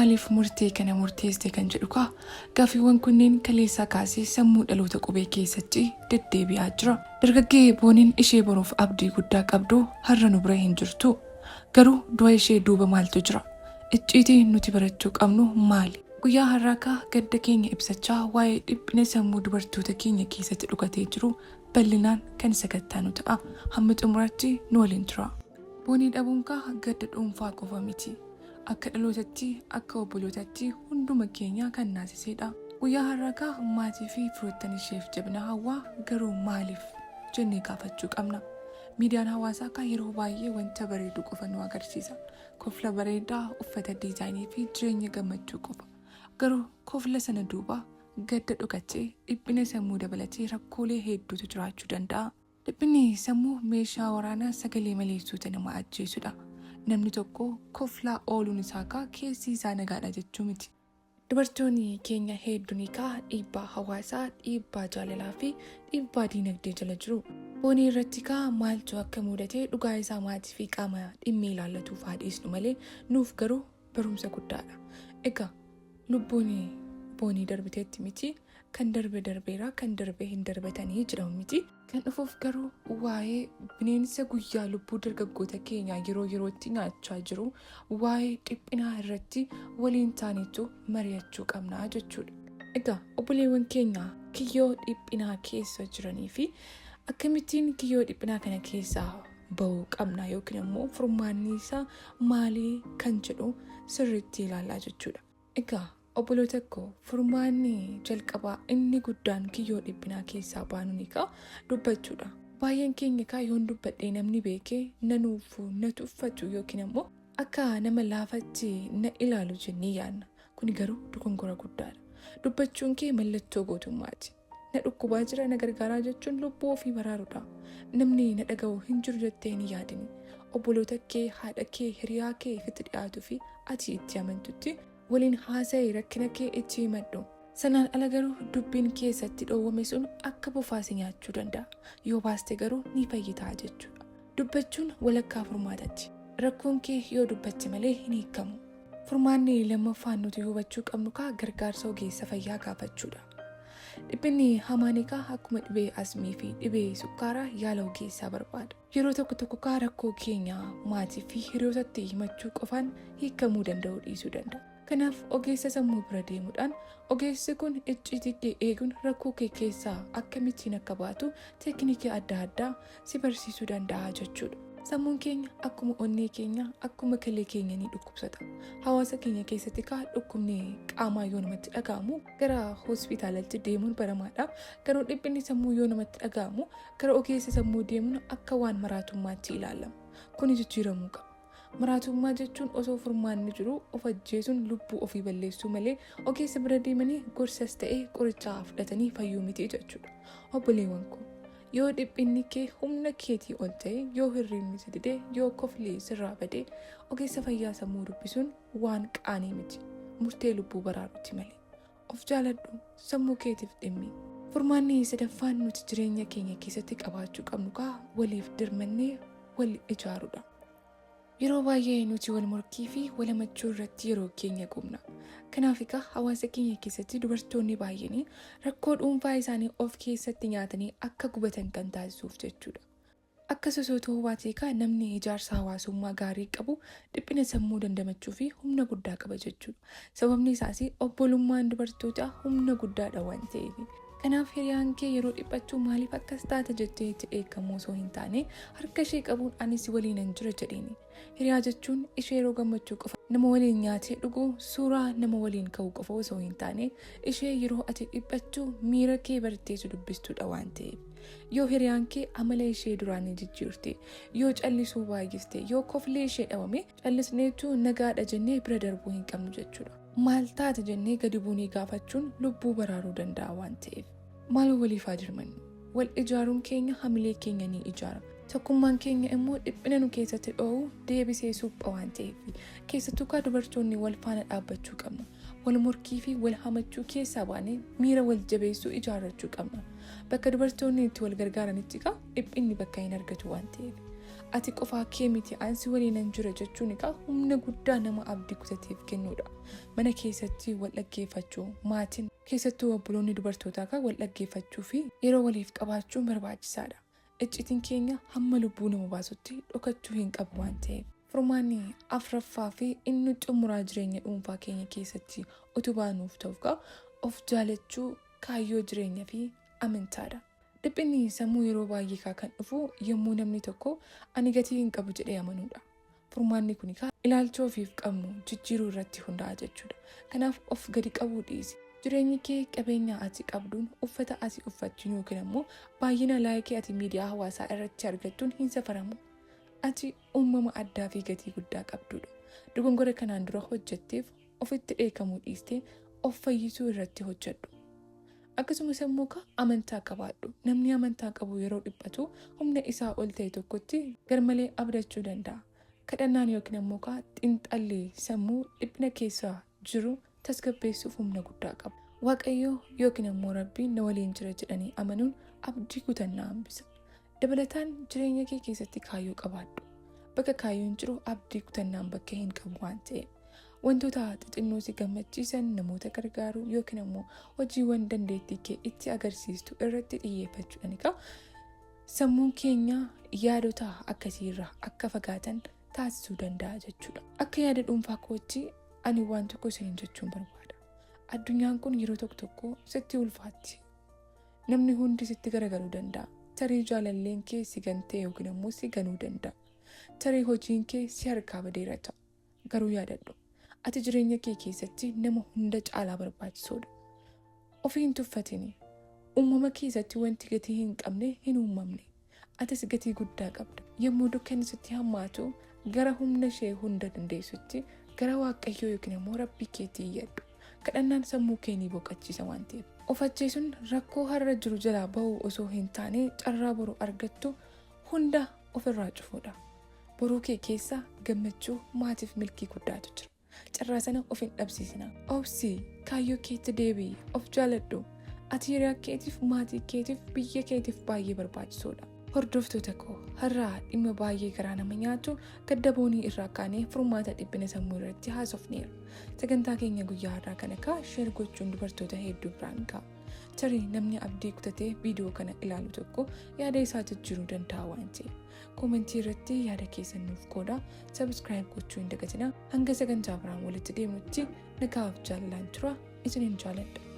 Maaliif murtee kana murteessite kan jedhu kaa gaaffiiwwan kunneen kaleessaa kaasee sammuu dhaloota qubee keessatti deddeebi'aa jira. Dargaggee Booniin ishee boruuf abdii guddaa qabdu har'a nu bira hin jirtu. Garuu du'a ishee duuba maaltu jira? Icciitiin nuti barachuu qabnu maali? Guyyaa har'aa kaa gadda keenya ibsachaa waa'ee dhiphina sammuu dubartoota keenya keessatti dhokatee jiru bal'inaan kan sakattaanu ta'a. Hamma xumuraatti nu waliin turaa. Boonii dhabuun kaa gadda dhuunfaa qofa miti. Akka dhalootatti, akka obbolootatti hunduma keenya kan naasiseedha. Guyyaa har'aa kaa maatii fi firoottan isheef jabina hawwaa, garuu maaliif? jennee gaafachuu qabna. Miidiyaan hawaasaa kaa yeroo baay'ee wanta bareedu qofa nu agarsiisa. Kofla bareedaa, uffata diizaayinii fi jireenya gammachuu qofa. Garuu kofla sana duuba gadda dhokatee, dhiphina sammuu dabalatee rakkoolee hedduutu jiraachuu danda'a. Dhiphinni sammuu meeshaa waraanaa sagalee malee suuta nama ajjeesudha. Namni tokko koflaa ooluun isaa kaa keessi isaa nagaadha jechuu miti. Dubartoonni keenya hedduun kaa dhiibbaa hawaasaa, dhiibbaa jaalalaa fi dhiibbaa diinagdee jala jiru. Boonii irratti kaa maaltu akka mudate dhugaa isaa maatii fi qaama dhimmi ilaallatuuf haa dhiisnu malee nuuf garuu barumsa guddaadha. Egaa lubbuun Boonii darbiteetti miti, kan darbe darbeera, kan darbe hin darbatanii jedhamu miti. Kan dhufuuf garuu waa'ee bineensa guyyaa lubbuu dargaggoota keenyaa yeroo yerootti nyaachaa jiru, waa'ee dhiphinaa irratti waliin taaneetu mari'achuu qabna jechuudha. Egaa obboleewwan keenya kiyyoo dhiphinaa keessa jiranii fi akkamittiin kiyyoo dhiphinaa kana keessaa ba'uu qabna yookiin immoo furmaanni isaa maalii kan jedhu sirriitti ilaallaa jechuudha. Egaa obboloota koo, furmaanni jalqabaa inni guddaan kiyyoo dhiphinaa keessaa baanuun egaa dubbachuudha. Baay'een keenya egaa yoon dubbadhee namni beekee na nuufu, na tuffatu yookiin ammoo akka nama laafatti na ilaalu jennee yaadna. Kuni garuu dogongora guddaadha. Dubbachuun kee mallattoo gootummaati. Na dhukkubaa jira, na gargaaraa jechuun lubbuu ofii baraaruudha. Namni na dhaga'u hin jiru jettee hin yaadini. Obboloota kee, haadha kee, hiriyaa kee ifitti dhiyaatuu fi ati itti amantutti waliin haasa'i, rakkina kee itti himadhu. Sanaan ala garuu dubbiin keessatti dhoowwame sun akka bofaa si nyaachuu danda'a. Yoo baaste garuu ni fayyitaa jechuudha. Dubbachuun walakkaa furmaatati. Rakkoon kee yoo dubbatte malee hin hiikkamu. Furmaanni lammaffaan nuti hubachuu qabnu kaa gargaarsa ogeessa fayyaa gaafachuudha. Dhiphinni hamaan egaa akkuma dhibee asmii fi dhibee sukkaaraa yaala ogeessaa barbaada. Yeroo tokko tokko kaa rakkoo keenya maatii fi hiriyootatti himachuu qofaan hiikamuu danda'uu dhiisuu danda'a. Kanaaf ogeessa sammuu bira deemuudhaan ogeessi kun icciitii kee eeguun rakkoo kee keessaa akkamittiin akka baatu teeknikii adda addaa si barsiisuu danda'a jechuudha. Sammuun keenya akkuma onnee keenya, akkuma kalee keenya ni dhukkubsata. Hawaasa keenya keessatti kaa dhukkubni qaamaa yoo namatti dhaga'amu gara hospitaalatti deemuun baramaadha. Garuu dhiphinni sammuu yoo namatti dhaga'amu gara ogeessa sammuu deemuun akka waan maraatummaatti ilaalama. Kuni jijjiiramuu qaba. Maraatummaa jechuun osoo furmaanni jiru of ajjeesuun lubbuu ofii balleessuu malee ogeessa bira deemanii gorsas ta'e qorichaa fudhatanii fayyuu miti jechuudha. Obboleewwan koo, yoo dhiphinni kee humna keetii ol ta'e, yoo hirribni si dide, yoo kofli sirraa bade, ogeessa fayyaa sammuu dubbisuun waan qaanii miti. Murtee lubbuu baraaruuti malee. Of jaaladhu, sammuu keetiif dhimmi. Furmaanni sadaffaan nuti jireenya keenya keessatti qabaachuu qabnu kaa waliif dirmannee wal ijaaruudha. Yeroo baay'ee nuti wal morkii fi wal hamachuu irratti yeroo keenya gubna. Kanaaf egaa hawaasa keenya keessatti dubartoonni baay'een rakkoo dhuunfaa isaanii of keessatti nyaatanii akka gubatan kan taasisuuf jechuudha. Akka osoo ta'uu baatee egaa namni ijaarsa hawaasummaa gaarii qabu dhiphina sammuu dandamachuu fi humna guddaa qaba jechuudha. Sababni isaas obbolummaan dubartootaa humna guddaadha waan ta'eef. Kanaaf hiriyaan kee yeroo dhiphattu maaliif akkas taata jettee itti dheekkamuu osoo hin taane harka ishee qabuun ani si waliinan jira jedhiini. Hiriyaa jechuun ishee yeroo gammachuu qofa nama waliin nyaatee dhugu, suuraa nama waliin ka'u qofa osoo hin taane ishee yeroo ati dhiphattu miira kee bartee si dubbistudha waan ta'eef. Yoo hiriyaan kee amala ishee duraanii jijjiirte, yoo callisuu baay'iste, yoo kofli ishee dhabame callisneetu nagaadha jennee bira darbuu hin qabnu jechuudha. Maal taate jennee gadi buunee gaafachuun lubbuu baraaruu danda'a waan ta'eef. Maaloo waliif haa dirmannu. Wal ijaaruun keenya hamilee keenya ni ijaara. Tokkummaan keenya immoo dhiphina nu keessatti dho'u deebisee supha waan ta'eef. Keessattuu kaa dubartoonni wal faana dhaabbachuu qabna. Wal morkii fi wal hamachuu keessaa baanee miira wal jabeessuu ijaarrachuu qabna. Bakka dubartoonni itti wal gargaaranitti kaa dhiphinni bakka hin argatu waan ta'eef. Ati qofaa kee miti, ani si waliinan jira jechuun egaa humna guddaa nama abdii kutateef kennuudha. Mana keessatti wal dhaggeeffachuu, maatiin keessattuu obboloonni dubartootaa kan wal dhaggeeffachuu fi yeroo waliif qabaachuun barbaachisaadha. Iccitiin keenya hamma lubbuu nama baasutti dhokachuu hin qabu waan ta'eef. Furmaanni afraffaa fi inni xumuraa jireenya dhuunfaa keenya keessatti utubaa nuuf ta'uuf of jaalachuu, kaayyoo jireenya fi amantaadha. Dhiphinni sammuu yeroo baay'ee kan dhufu yommuu namni tokko ani gatii hin qabu jedhee amanuudha. Furmaanni kun ilaalcha ofiif qabnu jijjiiruu irratti hundaa'a jechuudha. Kanaaf of gadi qabuu dhiisi. Jireenyi kee qabeenya ati qabduun, uffata ati uffattuun yookiin ammoo baay'ina like ati miidiyaa hawaasaa irratti argattuun hin safaramu. Ati uumama addaa fi gatii guddaa qabdudha. Dogongora kanaan dura hojjetteef ofitti dheekkamuu dhiistee of fayyisuu irratti hojjedhu. Akkasumas immoo amantaa qabaadhu. Namni amantaa qabu yeroo dhiphatu humna isaa ol ta'e tokkotti garmalee abdachuu danda'a. Kadhannaan yookiin ammoo xiinxalli sammuu dhiphina keessa jiru tasgabbeessuuf humna guddaa qaba. Waaqayyo yookiin ammoo Rabbiin na waliin jira jedhanii amanuun abdii kutannaa hambisa. Dabalataan jireenya kee keessatti kaayyoo qabaadhu. Bakka kaayyoon jiru abdii kutannaan bakka hin qabu waan ta'eef. Wantoota xixinnoo si gammachiisan, namoota gargaaruu yookiin ammoo hojiiwwan dandeettii kee itti agarsiistu irratti xiyyeeffachuudhaan egaa sammuun keenya yaadota akkasiirraa akka fagaatan taasisuu danda'a jechuudha. Akka yaada dhuunfaa kootti ani waan tokko isiniin jechuun barbaada. Addunyaan kun yeroo tokko tokko sitti ulfaatti. Namni hundi sitti garagaluu danda'a. Tarii jaalalleen kee si gantee yookiin ammoo si ganuu danda'a. Tarii hojiin kee si harkaa badeera ta'a. Garuu yaadadhu, ati jireenya kee keessatti nama hunda caalaa barbaachisoodha. Ofii hin tuffatini. Uumama keessatti wanti gatii hin qabne hin uumamne. Atis gatii guddaa qabda. Yommuu dukkanni sitti hammaatu gara humna ishee hunda dandeessutti, gara Waaqayyoo yookiin ammoo Rabbii keetii iyyadhu. Kadhannaan sammuu kee ni boqochiisa waan ta'eef. Of ajjeesuun rakkoo har'a jiru jalaa bahuu osoo hin taane carraa boru argattu hunda ofirraa cufuudha. Boruu kee keessa gammachuu, maatiif milkii guddaatu jira. Carraa sana of hin dhabsiisina. Obsi, kaayyoo keetti deebi'i, of jaaladhu. Ati hiriyaa keetiif, maatii keetiif, biyya keetiif baay'ee barbaachisoodha. Hordoftoota koo, har'aa dhimma baay'ee garaa nama nyaatu gadda Boonii irraa kaanee furmaata dhiphina sammuu irratti haasofneera. Sagantaa keenya guyyaa har'aa kana kaa share gochuun dubartoota hedduu biraan ga'a. Tarii namni abdii kutatee viidiyoo kana ilaalu tokko yaada isaa jijjiiruu danda'a waan ta'eef. Comment irratti yaada keessan nuuf qooda. Subscribe gochuu hin dagatinaa. Hanga sagantaa biraan walitti deemnutti nagaaf jaalalaan tura. Isinin jaaladha.